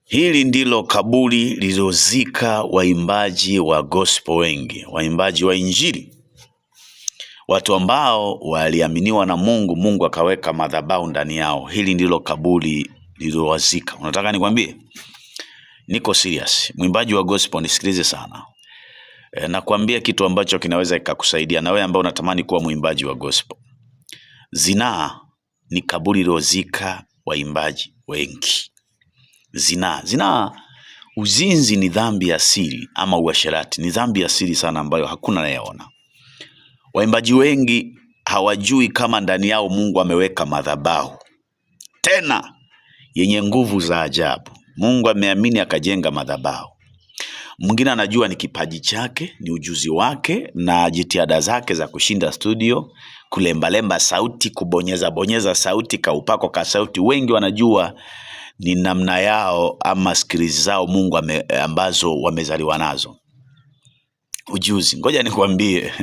Hili ndilo kaburi lililozika waimbaji wa gospel wengi, waimbaji wa Injili, watu ambao waliaminiwa na Mungu, Mungu akaweka madhabahu ndani yao. Hili ndilo kaburi lililowazika. Unataka nikwambie? Niko serious. Mwimbaji wa gospel, nisikilize sana. Nakwambia kitu ambacho kinaweza kikakusaidia na wewe ambaye unatamani kuwa mwimbaji wa gospel. Zinaa ni kaburi lililozika waimbaji wengi. Zinaa, zinaa, uzinzi ni dhambi ya siri ama uasherati ni dhambi ya siri sana ambayo hakuna anayeona. Waimbaji wengi hawajui kama ndani yao Mungu ameweka madhabahu tena yenye nguvu za ajabu. Mungu ameamini akajenga madhabahu. Mwingine anajua ni kipaji chake, ni ujuzi wake na jitihada zake za kushinda studio, kulembalemba sauti, kubonyeza bonyeza sauti, kaupako ka sauti. Wengi wanajua ni namna yao ama skills zao Mungu ambazo wamezaliwa nazo, ujuzi. Ngoja nikwambie,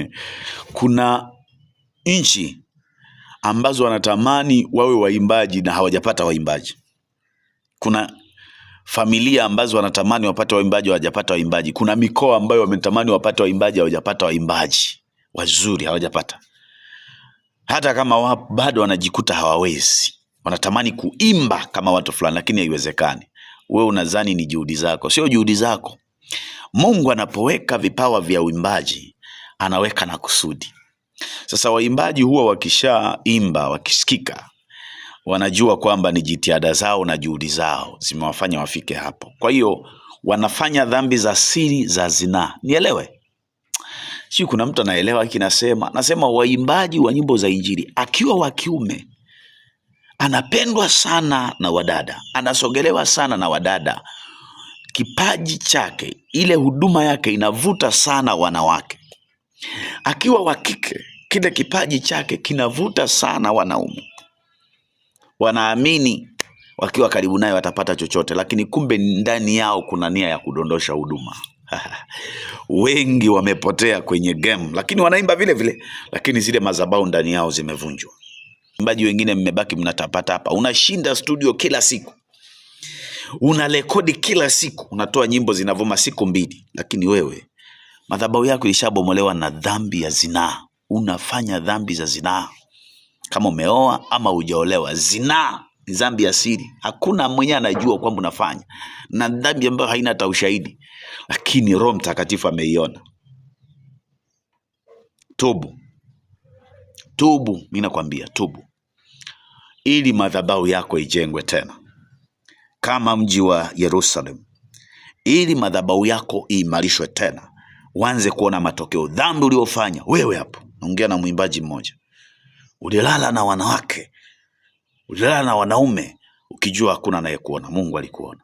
kuna nchi ambazo wanatamani wawe waimbaji na hawajapata waimbaji. Kuna familia ambazo wanatamani wapate waimbaji hawajapata waimbaji. Kuna mikoa ambayo wametamani wapate waimbaji hawajapata waimbaji wazuri, hawajapata. Hata kama wapo bado wanajikuta hawawezi, wanatamani kuimba kama watu fulani, lakini haiwezekani. Wewe unadhani ni juhudi zako, sio juhudi zako. Mungu anapoweka vipawa vya uimbaji anaweka na kusudi. Sasa waimbaji huwa wakishaimba, wakisikika, wanajua kwamba ni jitihada zao na juhudi zao zimewafanya wafike hapo. Kwa hiyo wanafanya dhambi za siri za zinaa. Nielewe, si kuna mtu anaelewa hiki? Nasema waimbaji wa nyimbo za Injili akiwa wa kiume anapendwa sana na wadada, anasogelewa sana na wadada. Kipaji chake, ile huduma yake inavuta sana wanawake. Akiwa wa kike, kile kipaji chake kinavuta sana wanaume. Wanaamini wakiwa karibu naye watapata chochote, lakini kumbe ndani yao kuna nia ya kudondosha huduma. Wengi wamepotea kwenye game, lakini wanaimba vile vile, lakini zile madhabahu ndani yao zimevunjwa. Waimbaji wengine mmebaki mnatapata hapa, unashinda studio kila siku, unarekodi kila siku, unatoa nyimbo zinavuma siku mbili, lakini wewe madhabahu yako ilishabomolewa na dhambi ya zinaa. Unafanya dhambi za zinaa, kama umeoa ama hujaolewa. Zinaa ni dhambi ya siri, hakuna mwenye anajua kwamba unafanya, na dhambi ambayo haina hata ushahidi, lakini Roho Mtakatifu ameiona. Tubu, tubu, mimi nakwambia tubu, ili madhabahu yako ijengwe tena kama mji wa Yerusalemu, ili madhabahu yako iimarishwe tena, uanze kuona matokeo. Dhambi uliofanya wewe hapo, naongea na mwimbaji mmoja, ulilala na wanawake, ulilala na wanaume, ukijua hakuna anayekuona. Mungu alikuona.